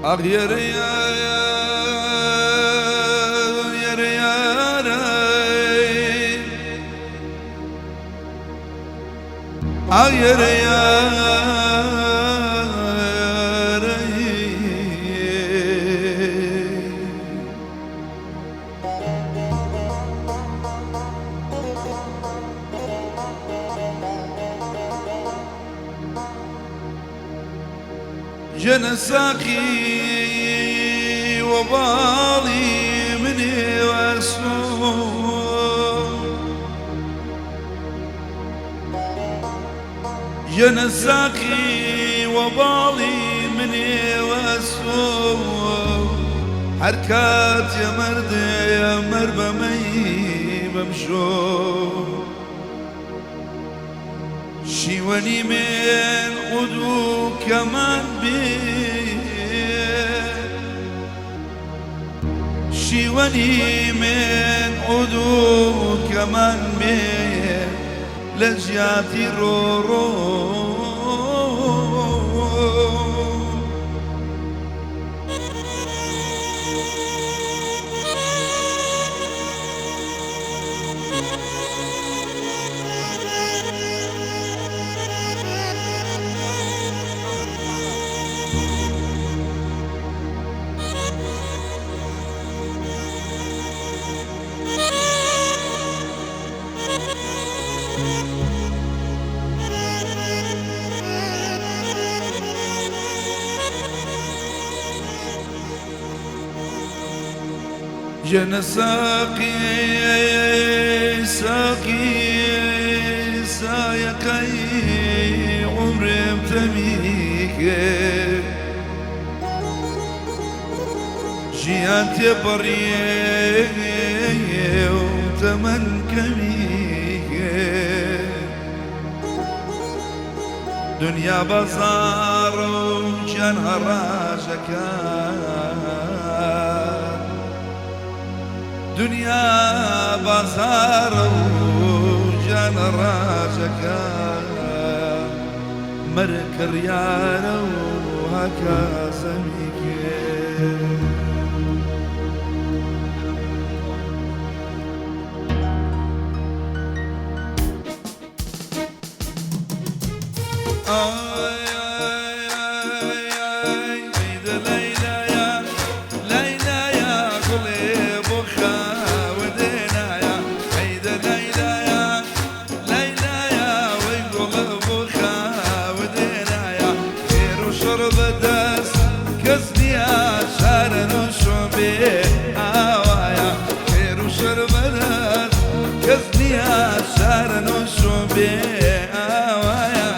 ئاخ یەرە یەرە یارە ئاخ یەرە یارە. ژنە ساقی وەباڵی منێ وەسۆ ژنە ساقی وەباڵی منێ وەسۆ هەر کات یە مەردێ مەر بە مەی بەمشۆ شیوەنی من عود و کەمان بێ شیوەنی من عود و کەمان بێ لە جیاتی ڕۆڕۆ. ژنە ساقی ساقی سایەقەی عومرم تەمیکێ ژیان تێپەڕیێ و تەمەن کەمیکێ دنیا بازاڕە و گیان هەڕاژەکە دنیا بازاڕە و گیان هەڕاژەکە مەرگ کڕیارە و هاکا زەمیکێ. ئای ئای ئای ئەی لەیلایا لەیلایا گوڵێ بۆ خاوە دێنایا ئەی دە لەیلایا لەیلایا وەی گوڵە بۆ خاوە دێنایا خێر و شەڕ بەدەست کەس نییە چارەنووسم بێ ئاوایە خێر و شەڕ بەدەست کەس نییە چارەنووسم بێ ئاوایە.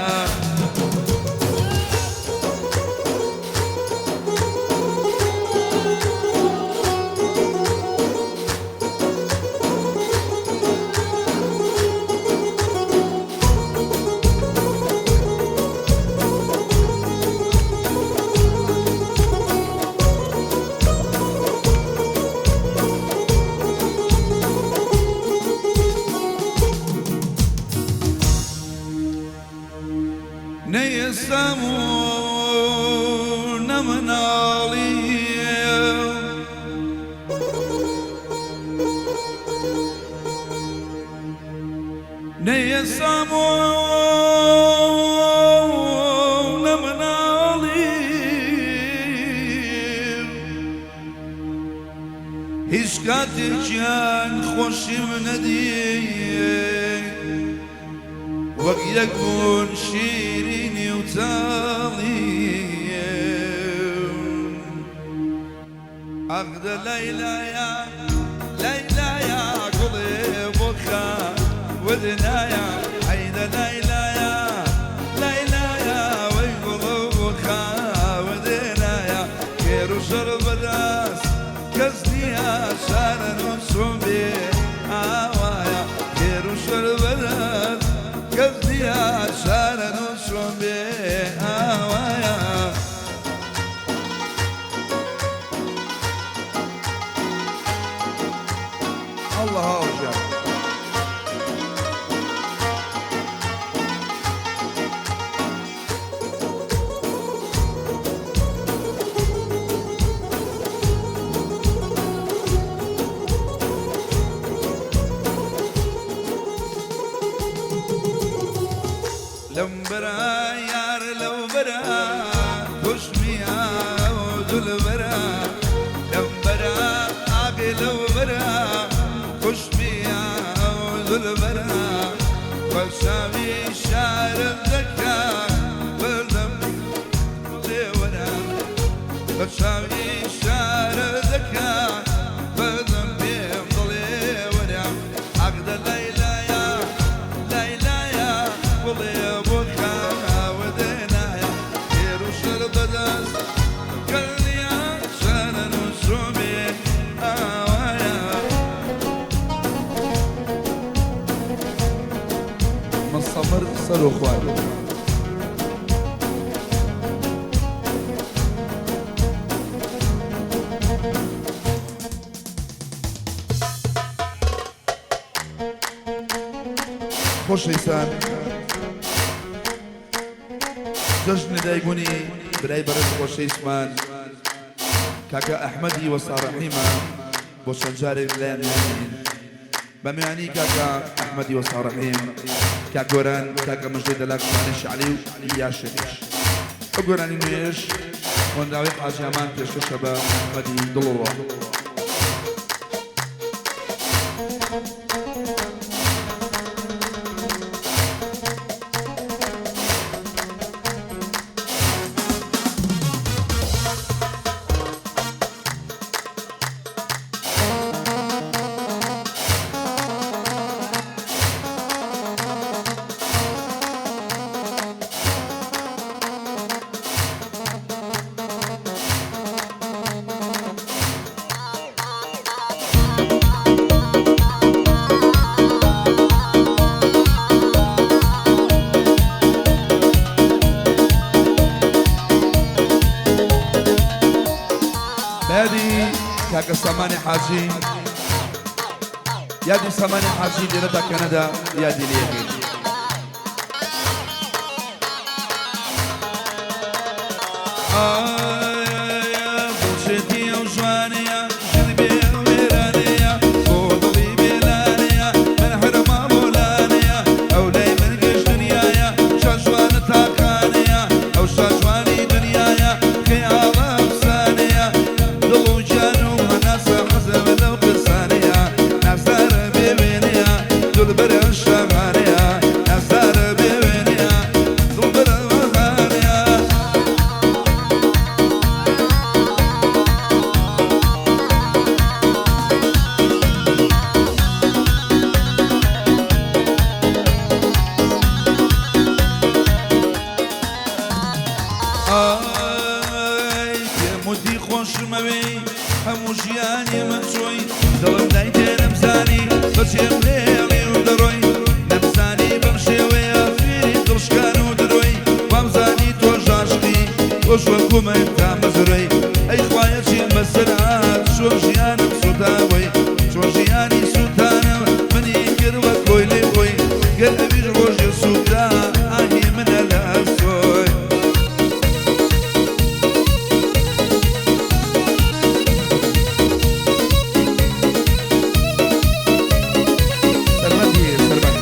نەیەسام و نەمناڵی نەیەسام و نەمناڵی هیچ کاتێکیان خۆشیم نەدی وەک یەک بوون شیرینی و تاڵی ئاخ دە لەیلایا لەیلایا گوڵێ بۆ خاوەدنایە ئەی دە لەیلایا لەیلایا وەی گوڵە بۆ خاوەدنایە خێر و شەڕ بەدەست کەس نییە چارەنووسم بێ ئاوایە خێر و شەڕ بەدەست کەس نییە چارەنووسم بێ ئاوایە. الله هاوژیان. لەم بەرە یار لەو بەرە کوشمیا دولبەرە لەم بەرە ئاگێ لەو بەرە کوشمیا دولبەرە بەچاوی شارم دەکا بەردەم لێوەرە بەچاوی شارە دەکا بەردەم پێم دڵێوەرە عەقدە لەیلایا لەیلایا بڵێ بۆ خاوە دێنایە تێر و شەر بەدەست کەلیان چەنەن و سۆمێ ئاوایە. مستەمر سەر و خوار. خۆشەویستان جەژنی دایکبوونی برای بەڕێز خۆشەویستمان کاکە ئەحمەدی وەستا ڕەحیمە بۆ چەند جارێک لایان میوانین بە میوانی کاکە ئەحمەدی وەستا ڕەحیم کاک گۆران کاکە مژدەی دەلاک شوانەی شەعلی و یاشێکیش ئەو گۆرانی نوێیەش هۆنراوەی حاجی ئامان پێشکەشە بە ئەحمەدی دڵڕۆ. بەیادی کاکە سامانی حاجی یادی سامانی حاجی لێرەدا کەنەدا یادی لێ ئەکەین. دڵشێتی ئەو ژوانەیە ژن بێ وێرانەیە بۆ دڵی بێلانەیە من هەر ماڵۆلانەیە ئەو لای من گشت دنیایە شاژوانە تاقانەیە ئەو شاژوانی دنیایە خەیاڵە ئەفسانەیە دڵ و گیان و هەناسە حەزم لەو قسانەیە نازدارە بێ وێنەیە دڵبەرە شاغانەیە نازدارە بێ وێنەیە دڵبەرە وەغانەیە. ئای پێم وتی خۆشمەوێی هەموو ژیانی من چۆی دڵم دایتێ نەمزانی بەچێم لێڵی و دەڕۆی نەمزانی بەم شێوەیە فێری دڵشکان و درۆی وامزانی تۆ ژاشقی تۆش وەکو من تامەزرۆی ئەی خوایە چیم بەسەر هات چۆن ژیانم سووتاوەی چۆن ژیانی سووتانم منی کرد وەک کۆیلەی خۆی گەر ئەویش ڕۆژێ سووتا ئاهی منە لە ئەستۆی. سەربەندی سەربەند.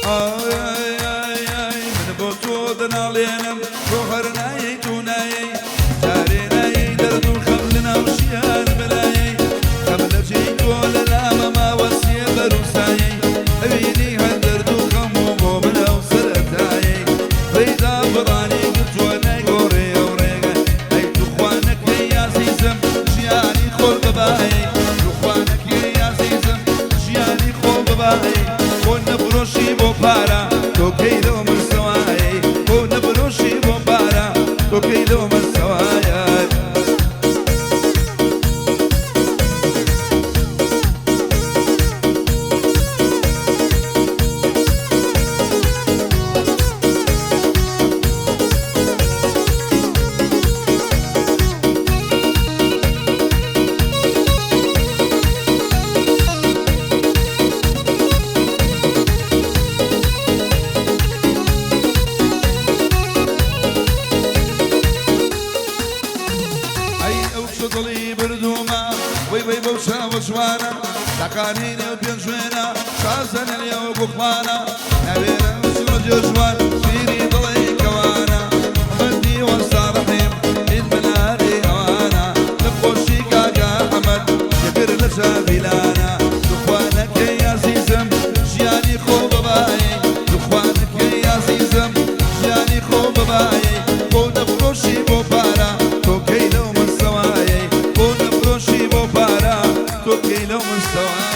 ئای ئای ئای من بۆ تۆ دەناڵێنم تۆ هەر نایەی تو نایەی جارێ نایەی دەرد و خەم لەناو ژیان بلایەی خەم لە جێی تۆ لە لامە ماوە سێبەر و سایەی ئەوینی هەر دەرد و خەم و بۆ من ئەو سەرەتایەی ڕێدا بڕانی گرتووە نایگۆڕێ ئەو ڕێگە ئەی توخوا نەکەی ئازیزم ژیانی خۆل ببایەی توخوا نەکەی ئازیزم ژیانی خۆل ببایەی خۆ نەفرۆشی بۆ پارە تۆ کەی لەو من سەوایەی خۆ نەفرۆشی بۆ پارە تۆ کەی لەو من سەوایە. ئەی ئەو کچە دڵی بردوومە وەی وەی بەو چاوە جوانە تاقانەی نێو پێنجوێنە شازەنە لێو گوخمانە ناوێرە سوە جوان شیری دڵی کەوانە من دیوەستا ڕەحیم هیچ مناری ئەوانە لە خۆشی کاکا ئەحمەد شەکر لە چاویلانە دخوانەکەی ئازیزم ژیانی خۆ بەبایی دخوانەکەی ئازیزم ژیانی خۆ بەبایی بۆ نەفرۆشی بۆ پارە تۆ کەی لەو مستەوایەی بۆ نەفرۆشی بۆ پارە تۆ کەی لەو مستەوایە.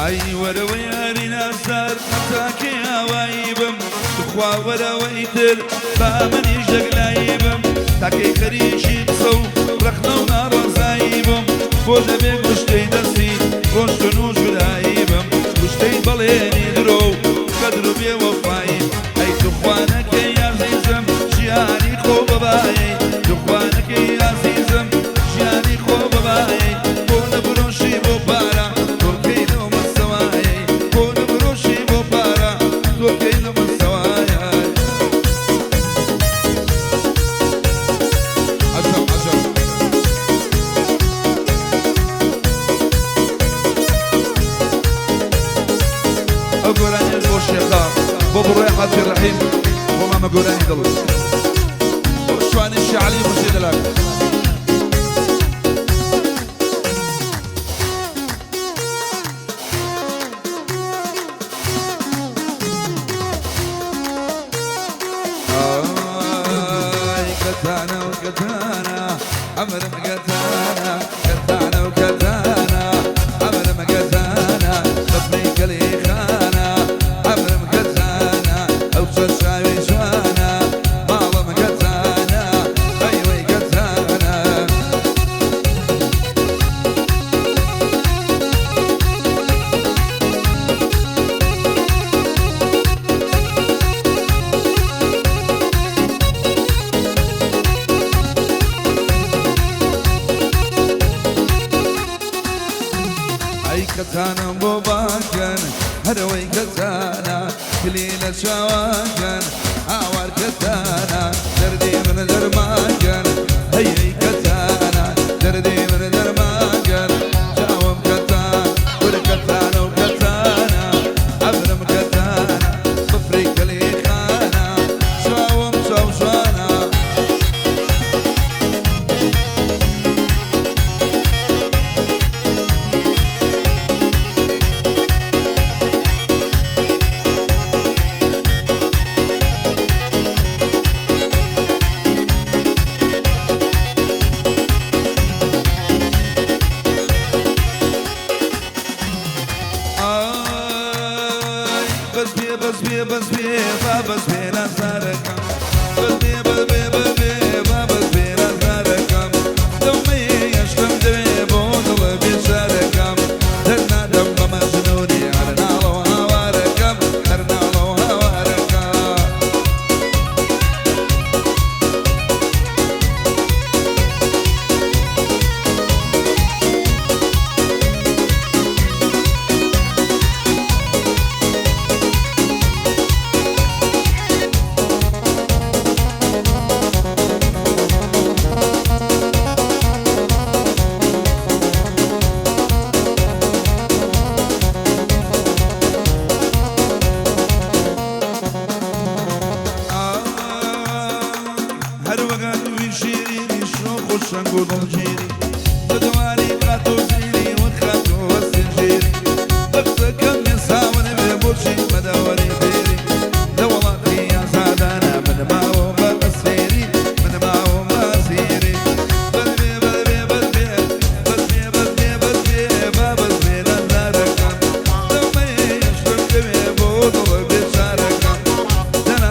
ئای وەرەوە یاری نازار هەتاکەی ئاوایی بم توخوا وەرەوە ئیتر با منیش دەگلایی بم تاکەی خەریکی قسە و ڕەخنە و ناڕەزایی بم بۆ دەبێ گوشتەی دەستی ڕۆشتن و جودایی بم گوشتەی بەڵێنی درۆ و قەدر و بێوەفایی ئەی توخوانەکەی ئازیزم ژیانی خۆ بەبایی توخوانەکەی ئازیزم ژیانی خۆ بەبایی بۆ نەبرۆشی بۆ پارە تۆ کەی لەو مستەوایەی بۆ نەبرۆشی بۆ پارە تۆ کەی لەو مستەوایەی. عەجەب عەجەب. ئەو گۆرانیەش بۆ شێخا بۆ بڕۆی حاجی ڕەحیم بۆ مامە گۆرانی دڵ بۆ شوانی شعلی خوشی دەلاک. ئای کەتانە و کەتانە ئەمرم کەتانە کەتانە و کەتانە ئەمرم کەتانە بەفری کەلی خانە ئەمرم کەتانە ئەو چەشاوی جوانە ماڵم کەتانە ئەی وەی کەتانە. ئەی کەتانم بۆ باکەن هەرەوەی کەتانە کلی لە چاواکەن هاوار کەتانە دەردی من دەرماکەن هەی ئەی کەتانە دەردی من دەرماکەن چاوم کەتان کورە کەتانە و کەتانە ئەمرم کەتانە بفری کەلی خانە چاوم چاو جوانە. ئای بەس بێ بەس بێ بەس بێ با بەس بێ نازارەکەم بەس بێ بەس بێ بەس بێ با بەس بێ نازارەکەم دەومەیە یەشتم دەوێ بۆ دڵە بێچارەکەم دەرنادەم بە مەجنونی هەر ناڵە و هاوارەکەم هەر ناڵە و هاوارەکەم. هەر وەگەر توی شیرینی شۆخ و شەنگ و دڵگیری بەدواری خاتۆ زیری و خاتۆ وەسنجیری بەقسەکەم مێساونە بێ بۆچی مەدەوەری بێری لە وڵاتی ئازادانە من ماوە بە ئەسێری من ماوە بە ئەسێری بەس بێ بەس بێ بەس بێ بەس بێ بەس بێ بەس بێ با بەس بێ نازارەکەم دەمەیە شتم دەوێ بۆ دڵ بێچارەکەم دەنا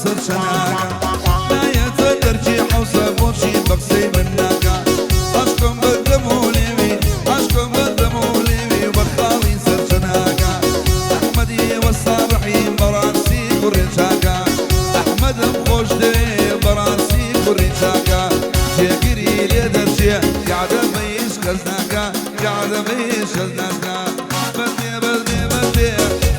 سەرچەناکە نایەتە دەرکی حەوسە بۆچی بە قسەی من ناکا عەشقم بە دەم و لێوی عەشقم بە دەم و لێوی و بە خاڵی سەرچەناکە ئەحمەدی وەستا ڕەحیم بەڕاستی کوڕێ چاکە ئەحمەدم خۆش دەوێ بەڕاستی کوڕی چاکە جێگری لێ دەرچێ یادە بە هیچ کەس ناکا یادە بە هیچ کەس ناکا بەزمێ بەزمێ بەزمێ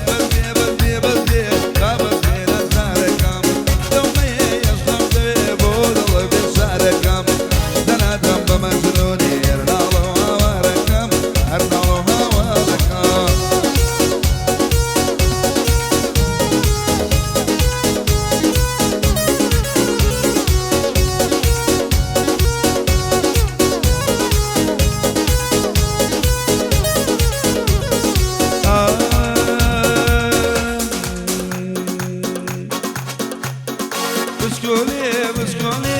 بەزمێ بەزمێ بەزمێ با بەزمێ نازدارەکەم دڵمەیە یەشتم دەوێ بۆ دڵ بێچارەکەم دەنادەم بە مەجنونی هەر ناڵە و هاوارەکەم هەر ناڵە و هاوارەکەم. بچکۆلێ بچکۆلێ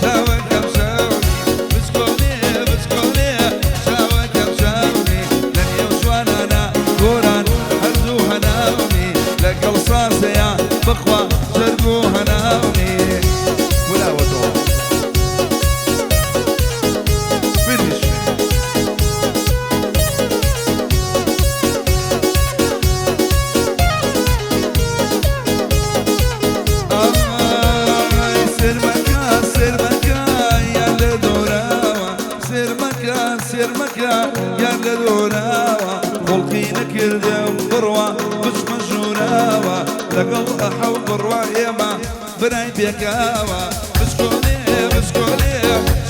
چاوەکەم چاونی بچکۆلێ بچکۆلێ چاوەکەم چاونی لە نێو جوانانە گۆران هەردوو هەناونی لەگەڵ سازەیە بخوا جەرگ و هەناونی ولاوەتەوە فinish. ئای سێرمەکە سێرمەکە یان لە دۆراوە سێرمەکە سێرمەکە یان لە دۆراوە خۆڵقی نەکردم بڕوا بچمە ژووراوە لەگەڵ ئەحەو بڕوا ئێمە برای پێکاوە بچکۆلێ بچکۆلێ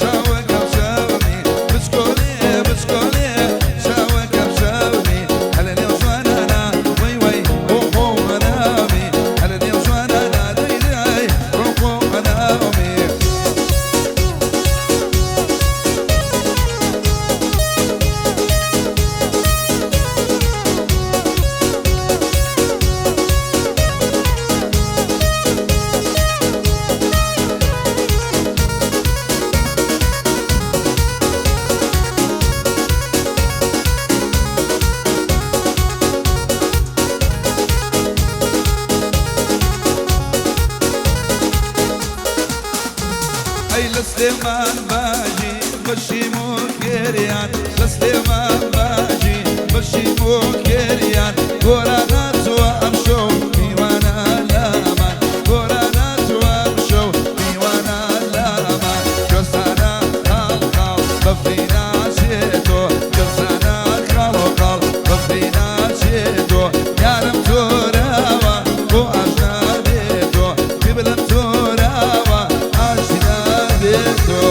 چاوەکەم چاونی بچکۆلێ بچکۆلێ چاوەکەم چاونی هەلە نێو جوانانە وەی وەی ڕۆحۆ هەناوی هەلە نێو جوانانە دەی دەی ڕۆحۆ هەناوی. ئەی لە سلێمان باجی بەشی مۆکێریان لە سلێمان باجی بەشی مۆکێریان گۆران هاتووە ئەمشەو میوانە لامان گۆران هاتووە ئەمشەو میوانە لامان کەسانە خاڵ خاڵ بەفری ناچێتۆ کەسانە خاڵ و خاڵ بەفری ناچێتۆ یارم تۆراوە بۆ ئاشنا بێتۆ قیبلەم تۆراوە ئاشنا بێتۆ.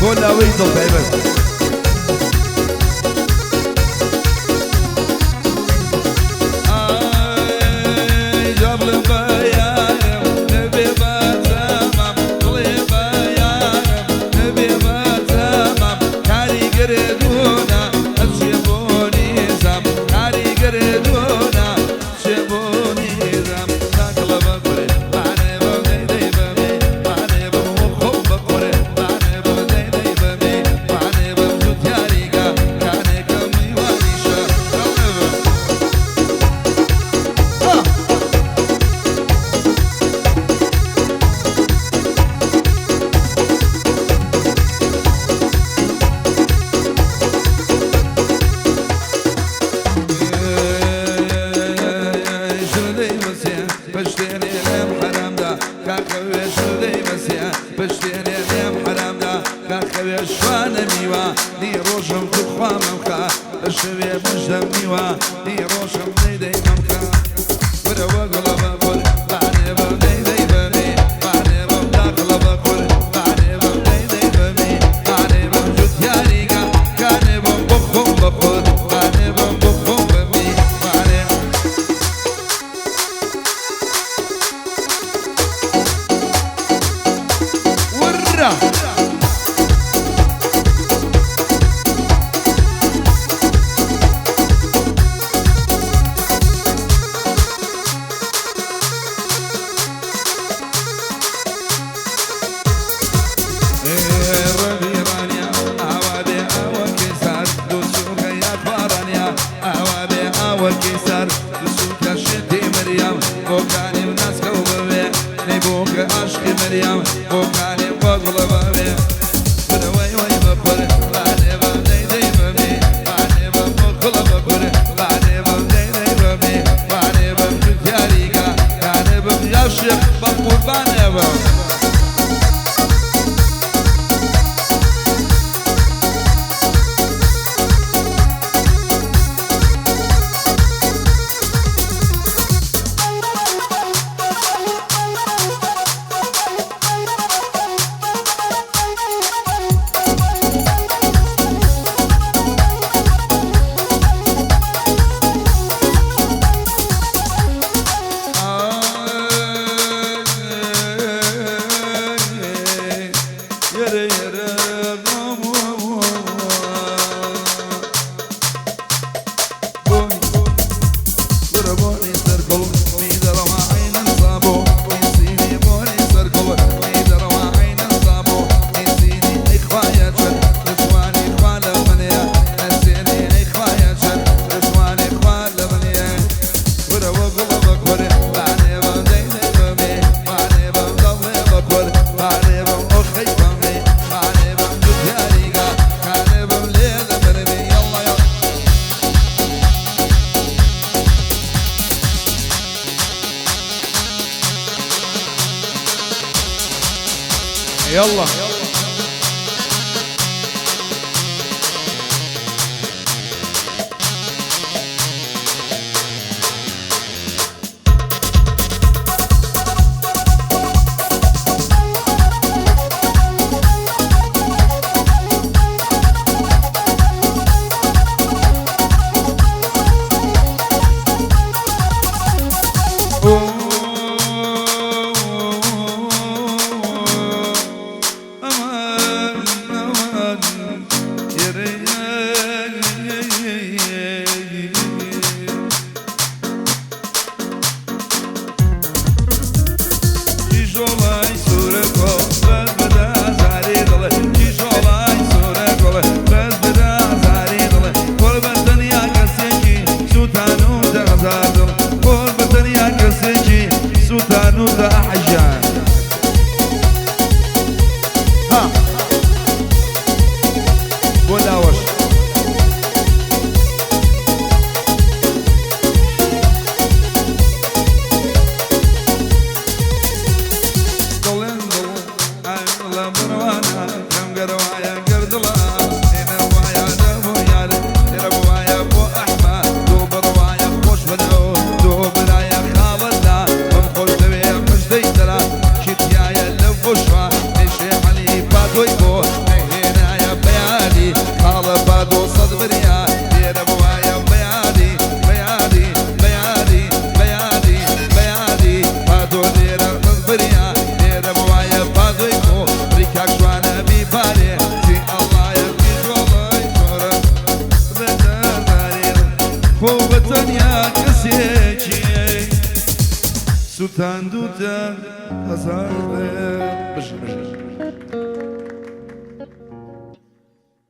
بۆ لاوەی دڵ تایبەت. ئای جا بڵێم بە یارم نەبێ بە تەمام بڵێ بە یارم نەبێ بە تەمام کاریگەرێ دوونە ئەچێ بۆ نیزام کاریگەرێ دوونە چێ بۆ نیزام تاکڵە بە قورێ بانێ بە دەی دەی بەمێ بانێ بەم خۆم بە قورێ بانێ بە دەی دەی بەمێ بانێ بەم جوتیاریگا کانێکم میوانیشە دڵێ بم. شردەی بەسێ پشتێنێ لێم حەرامدا کاکەوێ شردەی بەسێ پشتێنێ لێم حەرامدا کاکەوێ شوانە میوە دی ڕۆژم توخوا مەمخە لە شەوێ مژدەم نیوە دی ڕۆژم دەی دەی مەمخە وەرەوە گوڵە بە گوڵ بانێ بەم دەی دەی بەمێ بانێ بەم داخڵە بە گوڵ بانێ بەم دەی دەی بەمێ بانێ بەم جوتیاریگا کانێ بەم بخۆم بە خۆت بانێ بەم بخۆم بەمێ بانێ. ورە. یەرە یەرە بۆنی وەرە بۆنی سەرگوڵ میدەرەوە عەینەن سابۆ ئینسینی بۆنی سەرگوڵ میدەرەوە عەینەن سابۆ ئینسینی ئەی خوایە چەند لە جوانی خوا لە منێ ئەسێنی ئەی خوایە چەند لە جوانی خوا لە منێ وەرەوە گوڵە بەکوەر بانێ بەم دەینێ بەمێ بانێ بەم دەڵێ بەکوەر بانێ بەم ئۆخەی بەمێ بانێ بەم جوتیاریگا کانێ بەم لێ لە منێ یەڵڵا یەڵڵا. يلا. ئەمان ئەمان یەرێ کیژۆڵای سوورە گوڵ بەس بەدە ئازاری دڵێ کیژۆڵای سوورە گوڵ بەس بەدە ئازاری دڵێ خۆر بە تەنیا کەسێکی سووتان و دەهەزار دڵ خۆر بە تەنیا کەسێکی سووتان و دەحەژان. ها بۆ لاوەش. دڵێن دڵ ئایم لە بڕوانە کەم گەرەوایە گەردڵە ئێنە وایە دەبوو یارە لێرە بوایە بۆ ئەحمە دوو بڕوایە خۆش بنەوە دوو برایە خاڵەدا بەم خۆش دەوێ مژدەی دەرا شتیایە لە بۆشوە ئێشێ عەلی پادۆی بۆ ئەهێنایە بەیانی خاڵە پادۆ سەد بریا لێرە بوایە بەیانی بەیانی بەیانی بەیانی بەیانی پادۆ لێرە سەد بریا لێرە بوایە پادۆی بۆ ڕیکاک جوانە بیپارێ چی ئەڵڵایە کیژۆڵای سۆرە بەدەزارێ خۆ بە تەنیا کەسێکی سوتاندوتە هەزار بژی بژی.